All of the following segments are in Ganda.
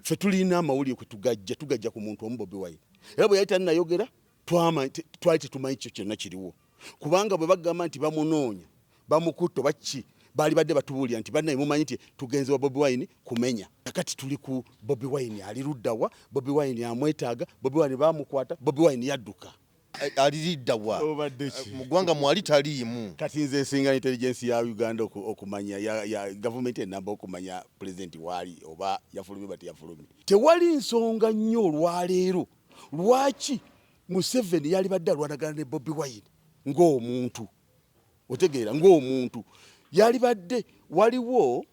Ffe tulina amawulire kwe tugajja, tugajja ku muntu omu, Bobi Wine. Era bwe yali tannayogera, twali tetumanyi kyo kyonna kiriwo, kubanga bwe bagamba nti bamunoonya, bamukutte oba ki, baali badde batubuulira nti bannaye mumanyi nti tugenze wa Bobi Wine kumenya. Kakati tuli ku Bobi Wine ali luddawa, Bobi Wine amwetaaga, Bobi Wine bamukwata, Bobi Wine yadduka. Aliriddawa mu ggwanga mwali taliimu. Kati nze nsinga intelligence ya Uganda okumanya ya gavumenti enamba okumanya pulezidenti waali oba yafulumye oba teyafulumye. Tewali nsonga nnyo olwaleero lwaki Museveni yalibadde alwanagana ne Bobi Wine ng'omuntu, otegeera, ng'omuntu yalibadde waliwo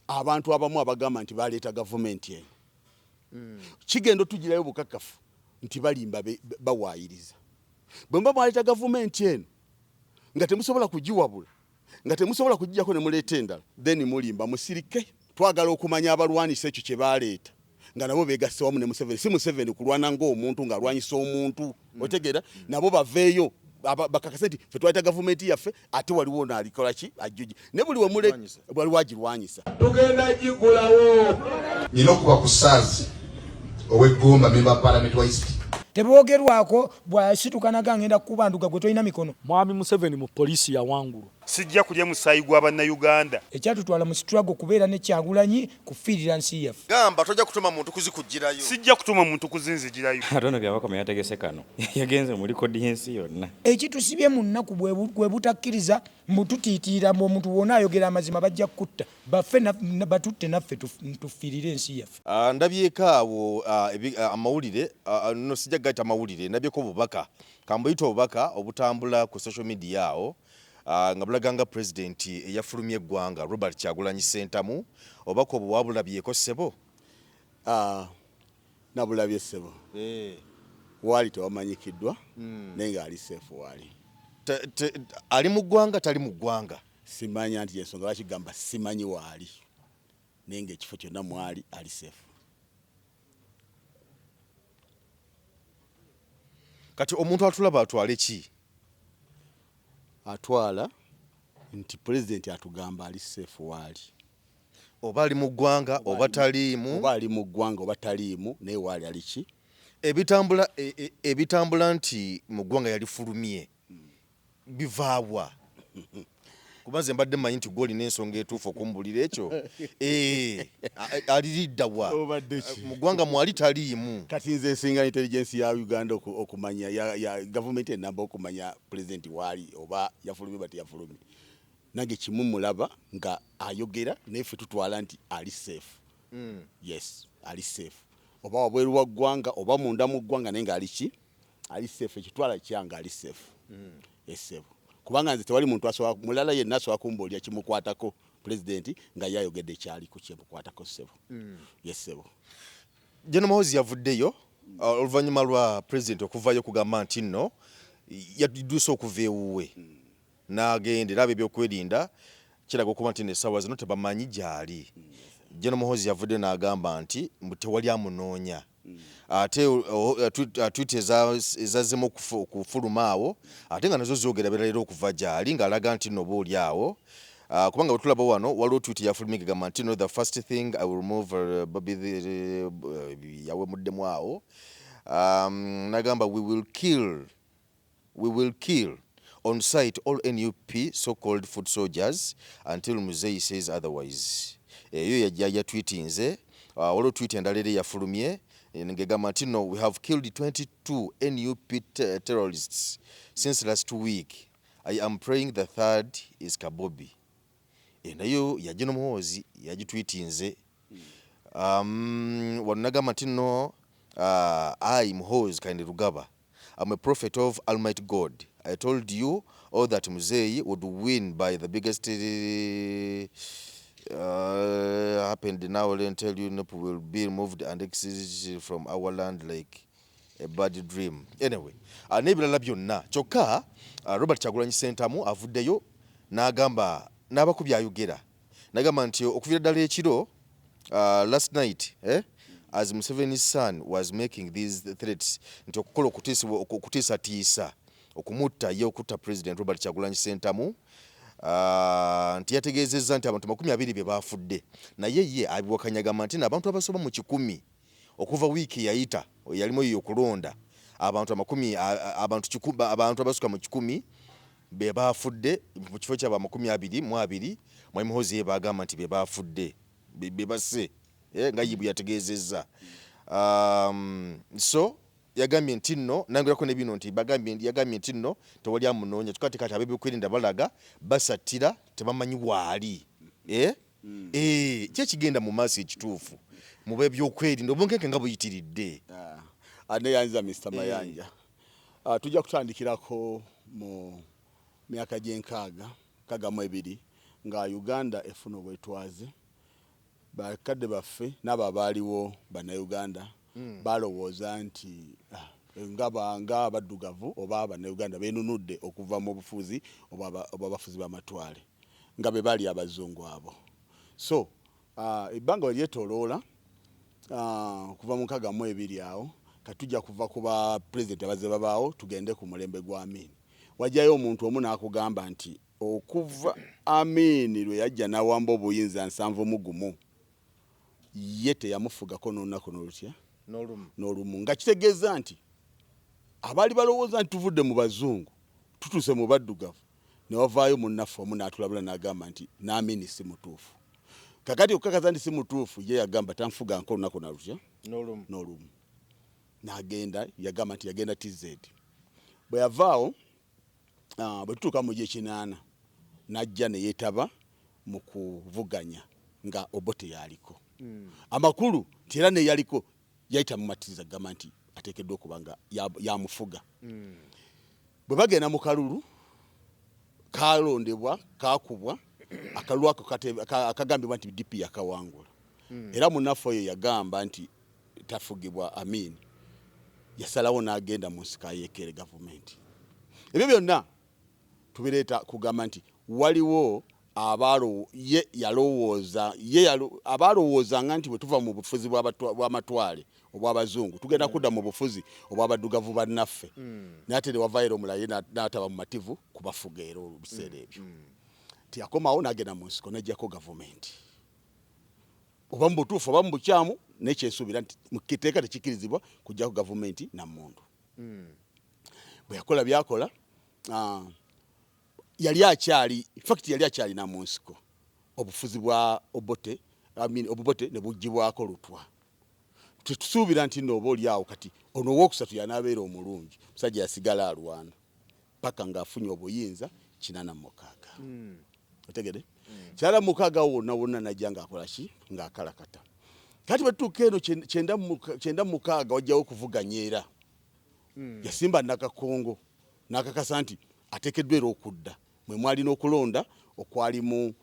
abantu abamu abagamba nti baleeta gavumenti eno. Kigenda otugirayo bukakafu nti balimba, bawaayiriza. Bwe muba mwaleeta gavumenti eno nga temusobola kugiwabula, nga temusobola kugijjako ne muleeta endala, then mulimba, musirike. Twagala okumanya abalwanisa ekyo kye baleeta nga nabo begasse wamu ne Museveni, si Museveni kulwana ng'omuntu ng'alwanyisa omuntu, otegeera, nabo baveeyo bakakase nti ffe twaleeta gavumenti yaffe, ate waliwo ono alikola ki ajjuji ne buli wemule waliwo agirwanyisa. Tugenda gigulawo. Nina okuba ku Saazi ow'eggomba, member wa parliament wa East. Teboogerwako bw'asituka naga ngenda kukubanduga gwe tolina mikono. Mwami Museveni mu poliisi yawangulwa. Sijja kulya musaayi gwa Bannayuganda. Ekyatutwala mu struggle kubeera ne Kyagulanyi kufiirira nsi yaffe. Gamba tojja kutuma muntu kuzikuggyirayo. Sijja kutuma muntu kuzinzigirayo. Ate ono Byabakama yategese kano, yagenze mu likodi y'ensi yonna. Ekitusibye mu nnaku bwe butakkiriza mbu tutiitiira mbu omuntu bw'onaayogera amazima bajja kukutta, bafe batutte naffe tufiirire ensi yaffe. Ndabyeko awo amawulire, no sijja gayita mawulire, ndabyeko obubaka, kambuyite obubaka obutambula ku social media awo nga bulaga nga president eyafulumye eggwanga Robert Kyagulanyi Ssentamu. Obubaka obwo wabulabyeko ssebo? Nabulabye ssebo. Waali tewamanyikiddwa, naye ng'ali safe waali. Ali mu ggwanga, tali mu ggwanga? Simanya nti ensonga lwaki gamba simanyi waali, naye ng'ekifo kyonna mwali ali safe. Kati omuntu atulaba atwale ki? Atwala nti pulezidenti atugamba ali safe waali. Oba ali mu ggwanga oba taliimu. Oba ali mu ggwanga oba taliimu, naye waali ali ki? Ebitambula ebitambula nti mu ggwanga yalifulumye bivaawa? Kuba nze mbadde mmanyi nti gwe olina ensonga etuufu okumbulira ekyo. Aliriddawa mu ggwanga mwali taliimu? Kati nze nsinga intelligence ya Uganda okumanya ya gavumenti enamba okumanya pulezidenti waali oba yafulumye oba teyafulumye. Nange kimu mulaba nga ayogera, naye ffe tutwala nti ali safe. Yes, ali safe. Oba wabweru wa ggwanga oba munda mu ggwanga, naye nga ali ki? Ali safe. Ekitwala kyange ali safe. Esebo. Kubanga nze tewali muntu asobola mulala yenna asobola kumbuulira kimukwatako pulezidenti nga ye ayogedde kyali ku kyemukwatako ssebo. Yes ssebo. General Muhoozi yavuddeyo oluvannyuma lwa pulezidenti okuvaayo okugamba nti nno yadduuse okuva ewuwe n'agenda, era ab'ebyokwerinda kiraga okuba nti n'essaawa zino tebamanyi gy'ali. General Muhoozi yavuddeyo n'agamba nti mbu tewali amunoonya. Ate tweet ezazzemu okufuluma awo ate nga nazo zoogera birala era okuva gy'ali ng'alaga nti nno oba oli awo. Kubanga bwe tulaba wano waliwo tweet eyafulumye ng'egamba nti no the first thing I will move Bobi yawemuddemu awo n'agamba we will kill on sight all NUP so-called foot soldiers until Muzei says otherwise. Eyo yajja yatweetinze. Waliwo tweet endala era eyafulumye ng'egamba nti no, we have killed 22 NUP terrorists since last week. I am praying the third is Kabobi. Nayo ya General Muhoozi yagitweetinze. Wano nagamba nti no, I Muhoozi Kainerugaba, I'm a prophet of Almighty God. I told you all that Muzei would win by the biggest happened now. Let me tell you, NUP will be removed and exited from our land like a bad dream. Anyway, n'ebirala byonna. Kyokka Robert Kyagulanyi Ssentamu avuddeyo n'agamba n'abako by'ayogera, n'agamba nti okuviira ddala ekiro, last night, as Museveni's son was making these threats nti okukola okutiisatiisa okumutta ye, okutta President Robert Kyagulanyi Ssentamu. Nti yategeezezza nti abantu 20 be baafudde, naye ye abiwakanya, agamba nti n'abantu abasoba mu 100 okuva wiiki eyayita yalimu eyo okulonda abantu amakumi abantu abasuka mu 100 be baafudde mu kifo kyabwe 22. Mwami Muhoozi ye baagamba nti be baafudde be basse, nga ye bwe yategeezezza. So yagambye nti nno nangerako ne bino nti bagambye, yagambye nti nno tewali amunoonya, kyokka ate kati ab'ebyokwerinda balaga basattira, tebamanyi waali. Ki ekigenda mu maaso ekituufu mu b'ebyokwerinda? Obunkenke nga buyitiridde. Neyanza Mr Mayanja. Tujja kutandikirako mu myaka gy'enkaaga 62 nga Uganda efuna obwetwaze. Bakadde baffe n'abo abaaliwo Bannayuganda balowooza nti nga abaddugavu oba Bannayuganda beenunudde okuva mu bufuzi obw'abafuzi b'amatwale nga be baali abazungu abo. So ebbanga we lyetooloola okuva mu 62 awo, katujja kuva ku ba pulezidenti abazze babaawo tugende ku mulembe gwa Amin. Wajjayo omuntu omu n'akugamba nti okuva Amin lwe yajja n'awamba obuyinza 71, ye teyamufugako n'olunaku n'olutya n'olumu, nga kitegeeza nti abaali balowooza nti tuvudde mu bazungu tutuuse mu baddugavu, ne wavaayo munnaffe omu n'atulabula n'agamba nti n'Amini si mutuufu. Kakati okukakasa nti si mutuufu, ye yagamba tanfuga nko olunaku nalutya n'olumu, n'agenda. Yagamba nti yagenda TZ. Bwe yavaawo, bwe tutuuka mu gyekinaana, n'ajja ne yeetaba mu kuvuganya nga Obote yaliko. Amakulu nti era neyaliko yayita mumatiriza kugamba nti ateekeddwa okuba nga yamufuga. Bwe bagenda mu kalulu kalondebwa, kakubwa akalulu ako akagambibwa nti DP yakawangula. Era munnaffe oyo yagamba nti tafugibwa Amin, yasalawo n'agenda mu nsiko ayeekere gavumenti. Ebyo byonna tubireeta kugamba nti waliwo ye yalowooza ye abalowoozanga nti bwe tuva mu bufuzi bw'amatwale obw'abazungu tugenda kudda mu bufuzi obw'abaddugavu bannaffe. Naye ate ne wavaayo era omulala ye n'ataba mumativu kubafuga. Era ebiseera ebyo tiyakomawo n'agenda mu nsiko n'aggyako gavumenti, oba mu butuufu oba mu bukyamu. Naye kyensuubira nti mu kiteeka tekikkirizibwa kuggyako gavumenti nammundu. Bwe yakola byakola, yali akyali, infact yali akyalina mu nsiko, obufuzi bwa Obote, I mean, Obote ne buggyibwako Lutwa. Tetusuubira nti nno oba oli awo kati ono owokusatu yanaabeera omulungi. Musajja yasigala alwana paka ng'afunye obuyinza 86. Otegede 86 wonna wonna najja ng'akola ki, ng'akalakata. Kati bwe tutuuka eno 96, wajjawo okuvuganya era yasimba Nakakongo n'akakasa nti ateekeddwa era okudda. Mwe mwalina okulonda okwalimu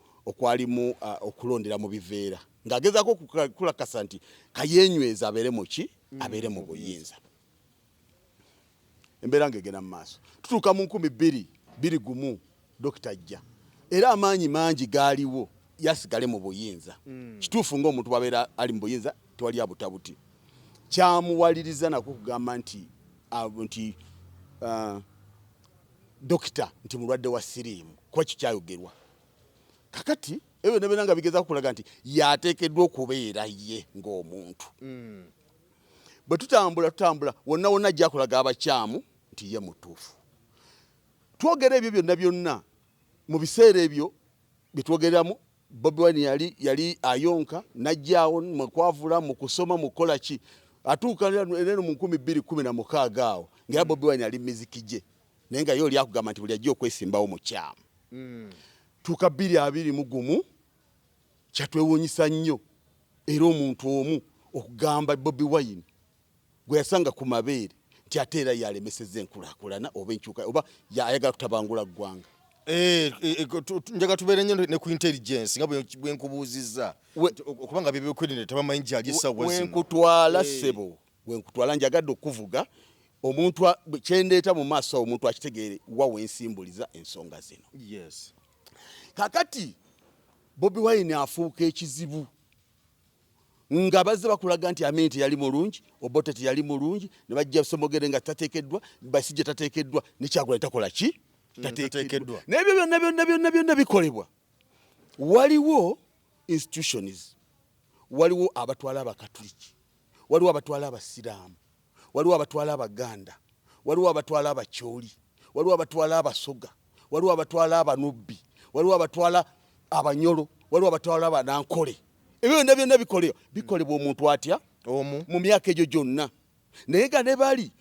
okulondera mu biveera, ng'agezaako okulakasa nti kayenyweza abeere muki, abeere mu buyinza. Embeera ng'egenda mu maaso, tutuuka mu 2021, Dokita ajja era amaanyi mangi gaaliwo yasigale mu buyinza. Kituufu ng'omuntu bwabeera ali mu buyinza tewali abutabuti. Kyamuwaliriza nako okugamba nti dokita nti mulwadde wa siriimu, kuba kikyayogerwa kakati. Ebyo nebeera nga bigezaako kulaga nti yateekeddwa okubeera ye ng'omuntu. Bwe tutambula tutambula, wonna wonna ajja kulaga abakyamu nti ye mutuufu. Twogera ebyo byonna byonna mu biseera ebyo bye twogereramu, Bobi Wine yali ayonka najjaawo mu kwavula, mu kusoma, mu kukola ki. Atuuka eno mu 2016 awo ngaera Bobi Wine ali miziki gye, naye nga ye oli akugamba nti buli ajja okwesimbawo mukyamu. Tuuka 2021, kyatwewuunyisa nnyo era omuntu omu okugamba Bobi Wine gwe yasanga ku mabeere nti ate era yalemesezza enkulaakulana oba enkyuka oba ayagala kutabangula ggwanga. Njagala tubeere nnyo ne ku intelligence nga bwe nkubuuzizza okuba nga bebyokwerinda tebamanyi gyali essaawa zino. Wenkutwala ssebo, wenkutwala, njagadde okuvuga omuntu kyendeeta mu maaso awo, omuntu akitegeere wa wensimbuliza ensonga zino. Kakati Bobi Wine afuuka ekizibu nga bazze bakulaga nti Amin teyali mulungi, Obote teyali mulungi, ne bajja Somogere nga tateekeddwa, Basijja tateekeddwa, ne Kyagulanyi takola ki. Tateekeddwa. N'ebyo byonna byonna byonna byonna bikolebwa. Waliwo institutions, waliwo abatwala Abakatuliki, waliwo abatwala Abasiraamu, waliwo abatwala Abaganda, waliwo abatwala Abakyoli, waliwo abatwala Abasoga, waliwo abatwala Abanubbi, waliwo abatwala Abanyolo, waliwo abatwala Abanankole. Ebyo byonna byonna bikolebwa omuntu atya? Omu. Mu myaka egyo gyonna. Naye nga ne bali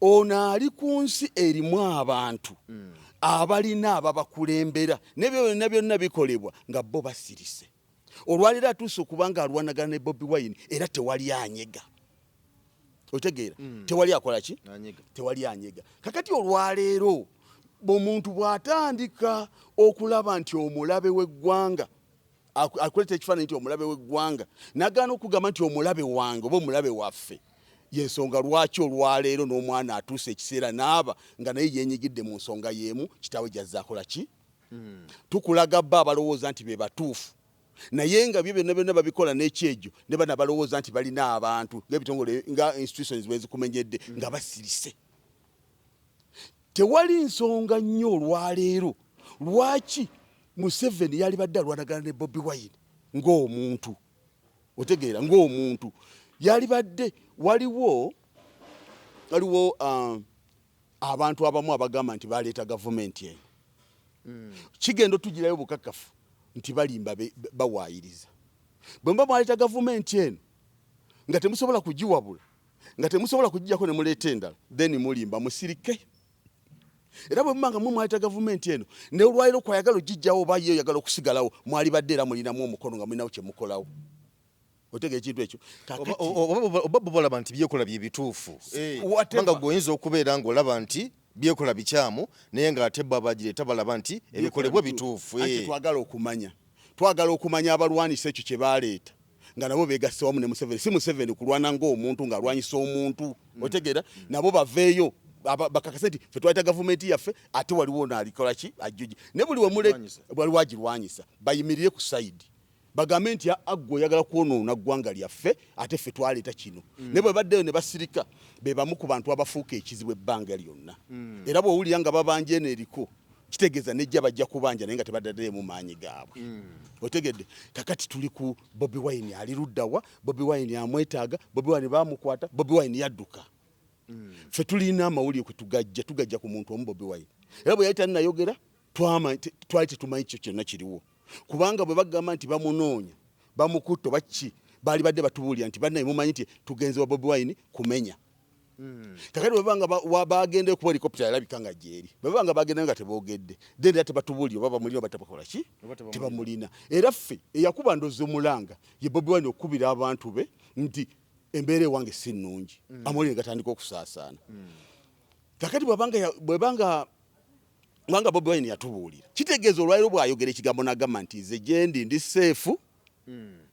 ono ali ku nsi erimu abantu abalina ababakulembera, n'ebyo byonna byonna bikolebwa nga bo basirise. Olwaleero atuuse okuba nga alwanagana ne Bobi Wine, era tewali anyega. Otegeera? Tewali akola ki? Anyega. Tewali anyega. Kakati olwaleero omuntu bw'atandika okulaba nti omulabe w'eggwanga akuleeta ekifaananyi nti omulabe w'eggwanga, n'agaana okugamba nti omulabe wange oba omulabe waffe, yensonga lwaki olwaleero n'omwana atuuse ekiseera n'aba nga naye yeenyigidde mu nsonga y'emu kitaawe gy'azze akola ki? Tukulaga bba abalowooza nti be batuufu, naye nga byo byonna byonna babikola n'ekyegyo ne bana balowooza nti balina abantu ng'ebitongole nga institutions bwe zikumenyedde nga basirise. Tewali nsonga nnyo olwaleero lwaki Museveni yalibadde alwanagana ne Bobi Wine ng'omuntu. Otegeera? Ng'omuntu yalibadde waliwo abantu abamu abagamba nti baleeta gavumenti eno. Kigenda otugirayo bukakafu nti balimba, bawaayiriza. Bwe muba mwaleeta gavumenti eno nga temusobola kugiwabula, nga temusobola kugijjako ne muleeta endala, then mulimba, musirike. Era bwe muba nga mwe mwaleeta gavumenti eno, ne olwaliro kwayagala ogijjawo oba ye oyagala okusigalawo, mwalibadde era mulinamu omukono nga mulinawo kye mukolawo. Otegeera ekintu ekyo? Kakati Oba bo balaba nti byekola bye bituufu. Whatever. Kubanga gwe oyinza okubeera ng'olaba nti byekola bikyamu, naye ng'ate bo abagireeta balaba nti ebikolebwa bituufu. Anti twagala okumanya abalwanisa ekyo kye baleeta nga nabo begasse wamu ne Museveni. Si Museveni kulwana ng'omuntu ng'alwanyisa omuntu. Otegeera? Nabo baveeyo bakakase nti ffe twaleta gavumenti yaffe, ate waliwo naalikola ki ajjuji ne buli wemule Agirwanyisa. Waliwo agirwanyisa, bayimirire ku side bagambe nti aggwe oyagala kwonoona ggwanga lyaffe, ate ffe twaleeta kino. Ne bwe baddeyo ne basirika, be bamu ku bantu abafuuka ekizibu ebbanga lyonna. Era bw'owulira nga babanja eno eriko, kitegeeza nejja bajja kubanja, naye nga tebaddaddemu maanyi gaabwe. Otegedde? Kakati tuli ku Bobi Wine. Ali luddawa? Bobi Wine amwetaaga. Bobi Wine bamukwata, Bobi Wine yadduka. Ffe tulina amawulire kwe tugajja ku muntu omu, Bobi Wine. Era bwe yali talinayogera, twali tetumanyi kyo kyonna kiriwo, kubanga bwe bagamba nti bamunoonya, bamukutte oba ki, baali badde batubuulira nti bannaye mumanyi nti tugenze wa Bobi Wine kumenya. Kakati bwe banga bagendeyo, kuba helicopter yalabika nga gyeri, bwe baba nga bagendeyo nga teboogedde, then era tebatubuulira oba bamulina oba tebakola ki. Oba tebamulina. Tebamulina. Era ffe eyakuba ndozi omulanga ye Bobi Wine okukubira abantu be nti embeera ewange si nnungi. Amawulire gatandika okusaasaana. Kakati bwebanga kubanga Bobi Wine yatubuulira, kitegeeza olwaliro bw'ayogera ekigambo n'agamba nti nze gyendi ndi safe,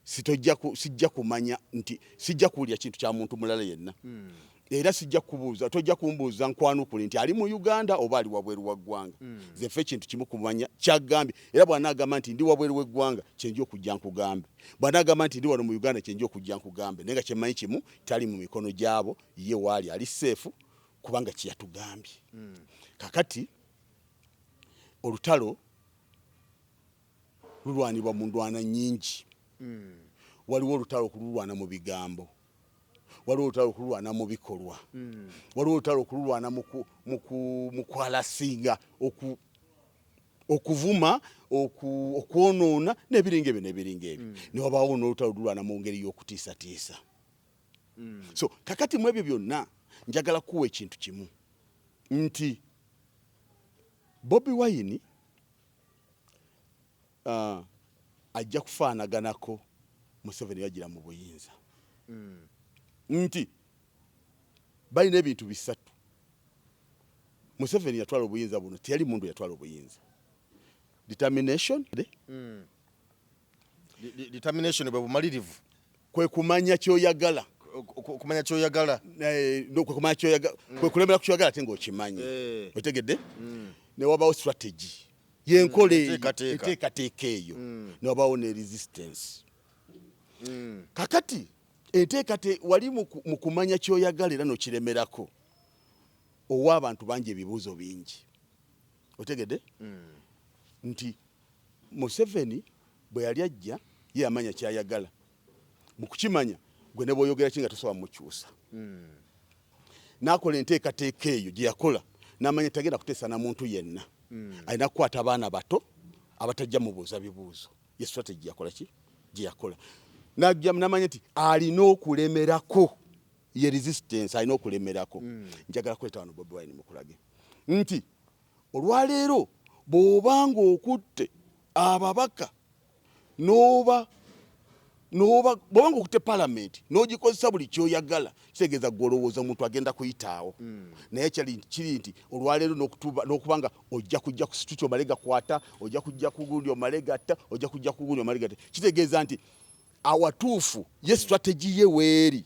sijja kumanya nti sijja kuwulira kintu kya muntu mulala yenna, era sijja kubuuza, tojja kumbuuza nkwanukule nti ali mu Uganda oba ali wabweru wa ggwanga. Nze ffe ekintu kimu kumanya kyagambye. Era bw'anaagamba nti ndi wabweru w'eggwanga, kyenja okujja nkugambe. Bw'anaagamba nti ndi wano mu Uganda, kyenja okujja nkugambe. Naye nga kyemmanyi kimu, tali mu mikono gyabo, ye waali ali safe, kubanga kyeyatugambye. Kakati olutalo lulwanibwa mu ndwana nnyingi. Waliwo olutalo okululwana mu bigambo, waliwo olutalo okululwana mu bikolwa, waliwo olutalo okululwana mu kwalasinga, okuvuma, okwonoona n'ebiringa ebyo n'ebiringa ebyo. Ne wabaawo n'olutalo lulwana mu ngeri y'okutiisatiisa. So kakati mu ebyo byonna njagala kuwa ekintu kimu nti Bobi Wine ajja kufaanaganako Museveni yagira mu buyinza, nti balina ebintu bisatu. Museveni yatwala obuyinza buno, teyali mundu yatwala obuyinza. Determination. Determination bwe bumalirivu. Kwe kumanya kyoyagala. Okumanya kyoyagala. No, kwe kumanya kyoyagala, kwe kulemera ku kyoyagala ate ng'okimanyi. Otegedde? Ne wabawo strategy yenkola eyo, Enteekateeka. enteekateeka eyo. Ne wabawo ne resistance. Kakati enteekate wali mu kumanya kyoyagala era nokiremerako, owa abantu bangi ebibuuzo bingi. Otegedde? Nti Museveni bwe yali ajja, ye yamanya kyayagala. Mu kukimanya, gwe ne bw'oyogera ki nga tosobola mukyusa. N'akola enteekateeka eyo gye yakola, n'amanya tagenda kuteesa na muntu yenna, alina kukwata abaana bato abatajja mubuuza bibuuzo. Ye strategy yakola ki gye yakola, najja n'amanya nti alina okulemerako, ye resistance alina okulemerako. Njagala kuleeta wano Bobi Wine mukulage nti olwaleero bw'obanga okutte ababaka n'oba n'oba bw'obanga okutte palamenti n'ogikozesa buli kyoyagala, kitegeeza gwe olowooza omuntu agenda kuyitaawo. Naye kiri nti olwaleero n'okuba nga ojja kujja ku street omale gakwata, ojja kujja ku gundi omale gatta, ojja kujja ku gundi omale gatta, kitegeeza nti awatuufu ye strategy ye weeri,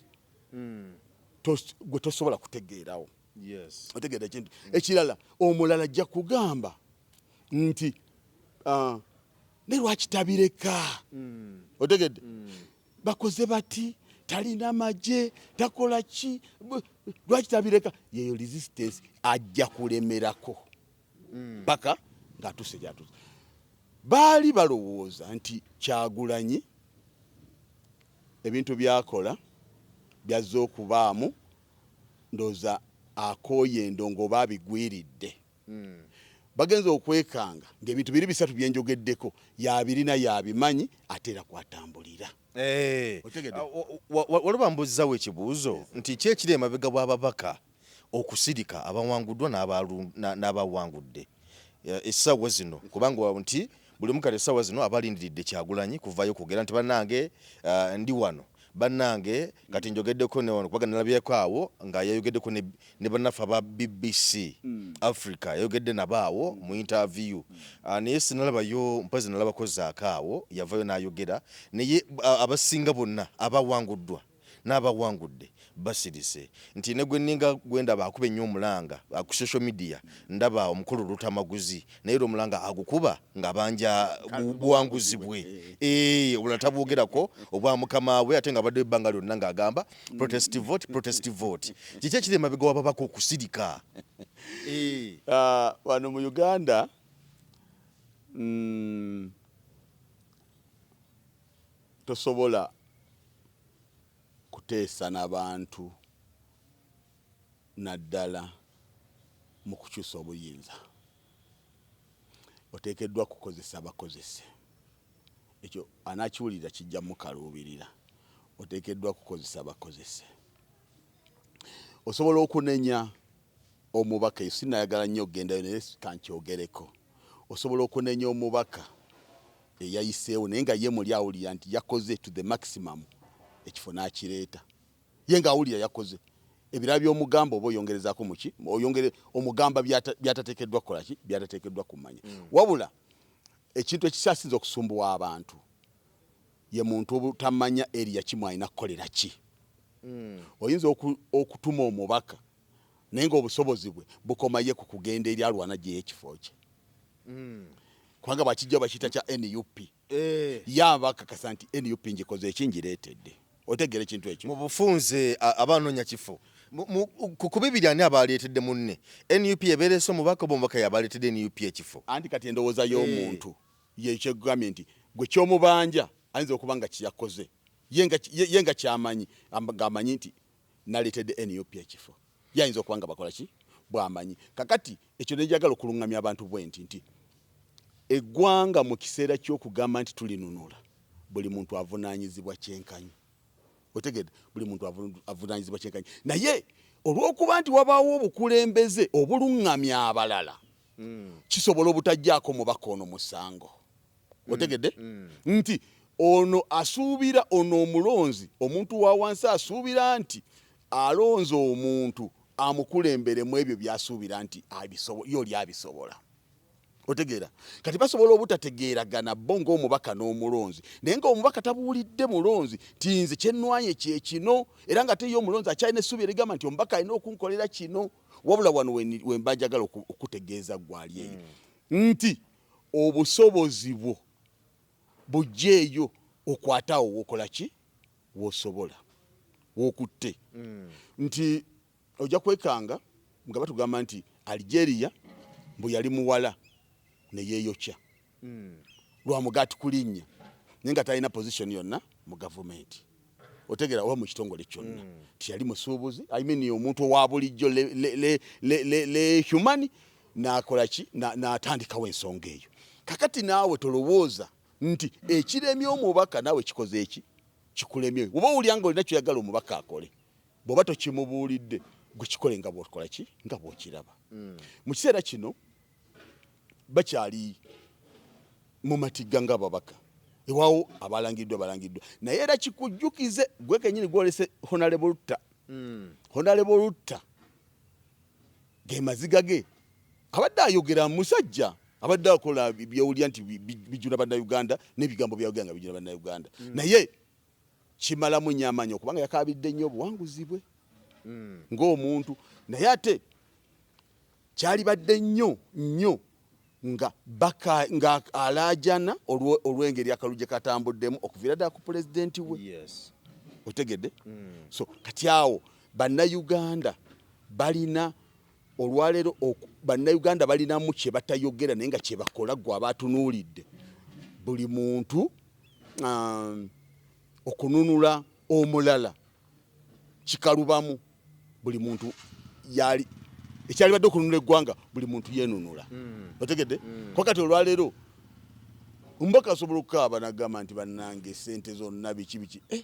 gwe tosobola kutegeerawo. Otegeera ekintu ekirala, omulala ajja kugamba nti ne lwaki tabireka? Otegedde? Bakoze bati, talina magye, takola ki, lwaki tabireka? Yeyo resistance, ajja kulemerako paka ng'atuuse gyatuuse. Baali balowooza nti Kyagulanyi ebintu byakola byazze okubaamu, ndowooza akooye endongo oba abigwiridde. Bagenza okwekanga ng'ebintu biri bisatu byenjogeddeko yabirina, yabimanyi, ate era kwatambulira. Otegedde? Waliwo bambuuzizaawo ekibuuzo nti ki ekiri emabega bw'ababaka okusirika, abawanguddwa n'abawangudde essaawa zino, kubanga nti buli omu kati essaawa zino abalindiridde Kyagulanyi kuvaayo kwogera nti bannange, ndi wano, bannange kati njogeddeko ne wano, kubanga nalabyeko awo nga yayogeddeko ne bannaffe aba BBC Africa, yayogedde nabo awo mu interview. Naye sinalabayo, mpozi nalabako Zaako awo yavayo n'ayogera, naye abasinga bonna abawanguddwa n'abawangudde basirise nti ne gwe nninga gwe ndaba akuba ennyo omulanga ku social media, ndaba omukulu Lutamaguzi, naye era omulanga agukuba ng'abanja buwanguzi bwe. Obulala tabwogerako obwa mukama we, ate nga abaddeyo ebbanga lyonna ng'agamba protest vote, protest vote. Kiki ekiri emabega w'ababaka okusirika? Wano mu Uganda tosobola kuteesa n'abantu, naddala mu kukyusa obuyinza. Oteekeddwa kukozesa bakozese. Ekyo anaakiwulira kijja mukaluubirira. Oteekeddwa kukozesa bakozese. Osobola okunenya omubaka, eyo sinayagala nnyo okugendayo naye kankyogereko. Osobola okunenya omubaka eyayiseewo, naye nga ye muli awulira nti yakoze to the maximum, ekifo n'akireeta, ye ng'awulira yakoze. Ebirala by'omugamba oba oyongerezaako muki, oyongere omugamba by'atateekeddwa kukola ki, by'atateekeddwa kumanya. Wabula ekintu ekikyasinze okusumbuwa abantu ye muntu obutamanya area kimu alina kukolera ki. Oyinza okutuma omubaka, naye ng'obusobozi bwe bukoma ye ku kugenda eri alwana gyeyo ekifo kye, kubanga bwakijja bakiyita kya NUP. Ye aba akakasa nti NUP ngikoze eki, ngireetedde. Otegeera ekintu ekyo? Mu bufunze aba anoonya kifo. Ku bibiri ani aba aleetedde munne? NUP ebeerese omubaka oba omubaka yaba aleetedde NUP ekifo? Anti kati endowooza y'omuntu ye kyegambye nti gwe kyomubanja ayinza okuba nga kyeyakoze ye nga kyamanyi, ng'amanyi nti naleetedde NUP ekifo, ye ayinza okuba nga bakola ki bw'amanyi. Kakati ekyo nenjagala okuluŋŋamya abantu bwe nti eggwanga mu kiseera ky'okugamba nti tulinunula, buli muntu avunaanyizibwa kyenkanyi. Otegedde? Buli muntu avunaanyizibwa kyenkanyi, naye olw'okuba nti wabaawo obukulembeze obuluŋŋamya abalala, kisobola obutajjaako mubaka ono musango. Otegedde? Nti ono asuubira ono omulonzi, omuntu wa wansi asuubira nti alonze omuntu amukulembere mu ebyo by'asuubira nti ye oli abisobola. Otegeera? Kati basobola obutategeeragana bo ng'omubaka n'omulonzi, naye ng'omubaka tabuulidde mulonzi nti nze kyenwanye kye kino, era nga ate ye omulonzi akyalina essuubi erigamba nti omubaka alina okunkolera kino. Wabula wano wemba njagala okutegeeza ggwe ali eyo nti obusobozi bwo bujjeeyo, okwate awo wokola ki wosobola wokutte. Nti ojja kwekanga nga batugamba nti Algeria Mbu yali muwala ne yeeyokya lwa mugaati kulinnya, naye nga talina position yonna mu gavumenti, otegeera, oba mu kitongole kyonna. Tiyali musuubuzi, I mean omuntu owa bulijjo, le human, n'akola ki? N'atandikawo ensonga eyo. Kakati naawe tolowooza nti ekiremye omubaka naawe kikoze eki kikulemye. Oba owulira nga olina kyoyagala omubaka akole, bw'oba tokimubuulidde, gwe kikole nga bw'okola ki, nga bw'okiraba. Mu kiseera kino bakyali mu matigga ng'ababaka, ewaawo abalangiddwa balangiddwa, naye era kikujjukize gwe kenyini gwolese Honorable Lutta. Honorable Lutta ge maziga ge abadde ayogera, musajja abadde akola byewulira nti bijula Bannayuganda, n'ebigambo byayogera nga bijula Bannayuganda, naye kimalamu nnyo amaanyi okubanga yakabidde nnyo obuwanguzi bwe ng'omuntu, naye ate kyalibadde nnyo nnyo nga baka nga alaajana olw'engeri akalulu gye katambuddemu okuviira ddala ku pulezidenti we. Otegedde? So kati awo Bannayuganda balina olwaleero, Bannayuganda balinamu kye batayogera naye nga kye bakola. Gwe abatunuulidde buli muntu, okununula omulala kikalubamu. Buli muntu yali ekyalibadde okununula eggwanga, buli muntu yenunula. Otegedde? Ko kati olwaleero omubaka asobola okukaaba nagamba nti bannange, sente zonna biki biki, eh,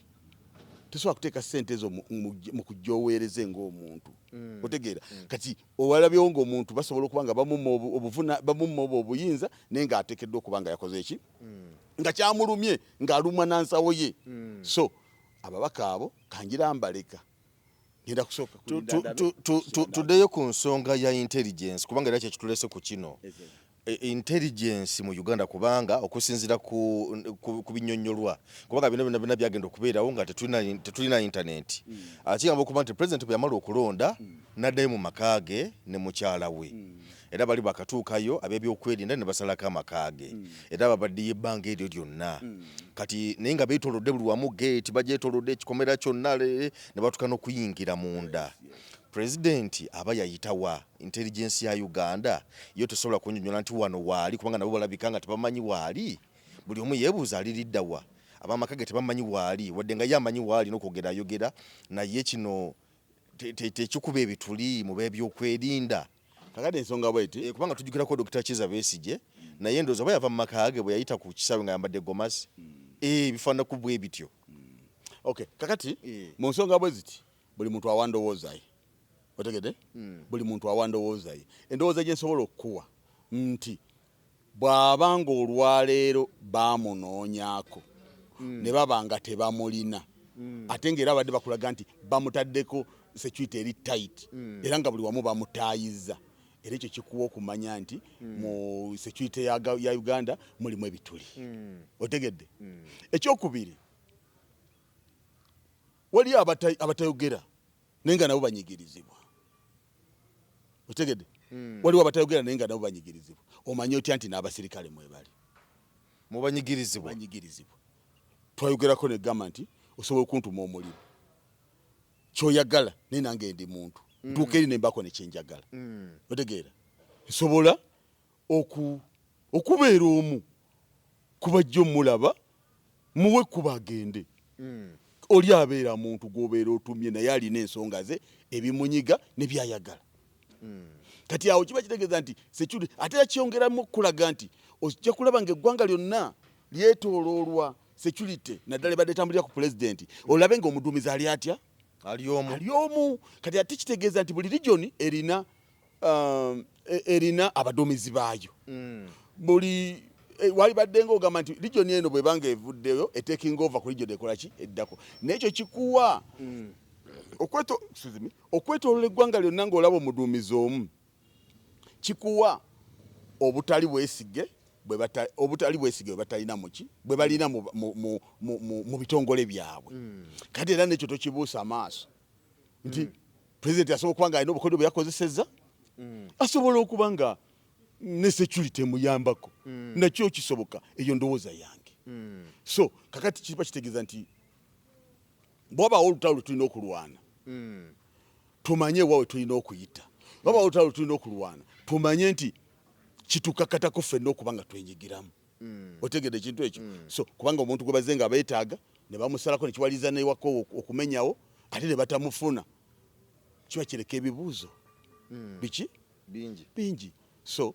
tosobola kuteeka sente ezo mu kujja oweereze ng'omuntu. Otegeera? Kati owalabyewo ng'omuntu basobola okuba nga bamumma obuvuna, bamumma obwo obuyinza, naye ng'ateekeddwa okuba nga yakoze eki nga kyamulumye ng'alumwa nansawo ye. So ababaka abo kangira mbaleka, ngenda kusooka kulinda ndabe. Tuddeyo ku nsonga ya intelligence, kubanga era kyekitulese ku kino. Intelligence mu Uganda, kubanga okusinziira ku binyonnyolwa, kubanga bino byonna byonna byagenda okubeerawo nga tetulina internet. Kigamba okuba nti president bwe yamala okulonda n'addayo mu maka ge ne mukyala we, era bali bakatuukayo ab'ebyokwerinda ne basalako amaka ge, era babaddeyo ebbanga eryo lyonna. Kati naye nga beetolodde buli wamu, geeti bagyetolodde, ekikomera kyonna, ne batuuka n'okuyingira munda. Pulezidenti aba yayitawa intelligence ya Uganda? Yo tosobola kunyonyola nti wano waali, kubanga nabo balabika nga tebamanyi waali. Buli omu yeebuuza aliriddawa. Abamaka ge tebamanyi waali, wadde nga ye amanyi waali n'okwogera ayogera, naye kino tekikuba ebituli mu b'ebyokwerinda? Kakati ensonga bweti. Kubanga tujjukirako Dr. Kiza Besigye, naye ndowooza oba yava mu maka ge bwe yayita ku kisaawe nga yambadde gomasi. Bifaananaku bwe bityo. Okay, kakati mu nsonga bwe ziti, buli muntu awa ndowooza ye. Otegedde? Buli muntu awa ndowooza ye. Endowooza gye nsobola okukuwa nti bw'aba ng'olwaleero baamunoonyaako ne baba nga tebamulina, ate ng'era abadde bakulaga nti bamutaddeko security eri tight, era nga buli wamu bamutaayiza, era ekyo kikuwa okumanya nti mu security ya Uganda mulimu ebituli. Otegedde? Ekyokubiri, waliyo abatayogera naye nga nabo banyigirizibwa. Otegedde? Waliwo abatayogera naye nga nabo banyigirizibwa. Omanyi otya nti n'abasirikale mwebali? Mubanyigirizibwa? Banyigirizibwa. Twayogerako negamba nti osobola okuntuma omulimu kyoyagala, naye nange ndi muntu, ntuuka eri nembako nekyenjagala. Otegeera? Nsobola okubeera omu kubajja omulaba muwe kuba agende. Oli abeera muntu gwobeera otumye, naye alina ensonga ze ebimunyiga ne byayagala. Kati awo kiba kitegeeza nti security ate era kyongeramu okulaga nti ojja kulaba nga eggwanga lyonna lyetooloolwa security, naddala ebadde etambulira ku pulezidenti. Olabe nga omuduumizi ali atya? Ali omu. Ali omu. Kati ate kitegeeza nti buli region erina erina abaduumizi baayo. Buli walibadde nga ogamba nti region eno bwebanga evuddeyo etaking over ku region ekola ki eddako, naye ekyo kikuwa excuse me, okwetoolola eggwanga lyonna ng'olaba omuduumizi omu, kikuwa obutali bwesige bwe batalina muki bwe balina mu bitongole byabwe. Kati era nekyo tokibuusa maaso nti pulezidenti asobola okuba nga alina obukodyo bwe yakozesezza, asobola okuba nga ne security emuyambako, nakyo kisoboka. Eyo ndowooza yange. So kakati kiba kitegeeza nti bwabaawo olutalo lwe tulina okulwana, tumanye wa we tulina okuyita. Wabaawo olutalo lwe tulina okulwana, tumanye nti Kitukakatako ffenna okuba nga twenyigiramu. Otegedde ekintu ekyo? So kubanga omuntu gwe bazze nga beetaaga ne bamusalako, ne kiwaliriza newaka okumenyawo, ate ne batamufuna, kiba kireka ebibuuzo biki? Bingi. Bingi. So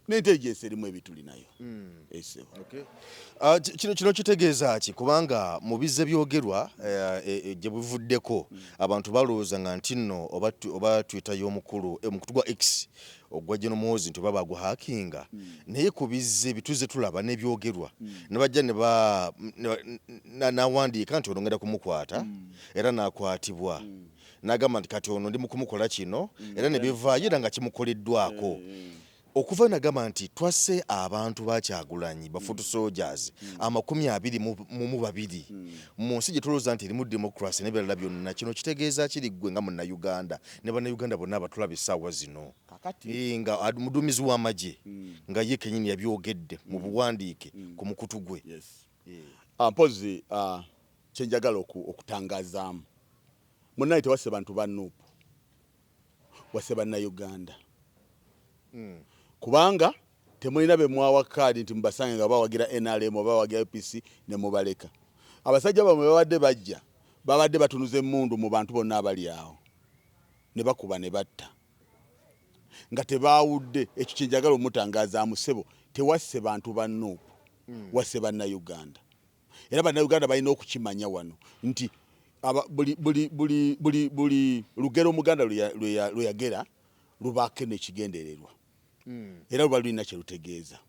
n'intelligence erimu ebituli nayo esebo. Ah, kino kitegeeza ki? Kubanga mu bizze byogerwa gye buvuddeko, abantu balowooza nga nti nno oba Twitter y'omukulu, omukutu gwa X ogwa General Muhoozi, nti oba baguhackinga. Naye ku bizze bituze tulaba n'ebyogerwa, ne bajja ne ba n'awandiika nti ono ngenda kumukwata, era n'akwatibwa, n'agamba nti kati ono ndi mu kumukola kino, era ne bivaayo era nga kimukoleddwako. Okuva nagamba nti twasse abantu ba Kyagulanyi, ba foot soldiers 22 mu nsi gye tulowooza nti erimu democracy n'ebirala byonna, kino kitegeeza kiri ggwe nga Munnayuganda ne Bannayuganda bonna abatulaba essaawa zino? Kakati Nga muduumizi w'amagye nga ye kennyini yabyogedde mu buwandiike ku mukutu gwe. Yes. Ah, mpozi kyenjagala okutangazaamu, munnaye, tewasse bantu ba NUP, wasse Bannayuganda, kubanga temulina be mwawa kaadi nti mubasange nga bawagira NRM oba bawagira UPC ne mubaleka. Abasajja bamwe babadde bajja, babadde batunuza emmundu mu bantu bonna abali awo, ne bakuba ne batta nga tebaawudde. Ekyo kyenjagala omutangazaamu, ssebo, tewasse bantu ba NUP, wasse Bannayuganda. Era Bannayuganda balina okukimanya wano nti buli lugero Omuganda lwe yagera lubaako n'ekigendererwa, era luba lulina kye lutegeeza.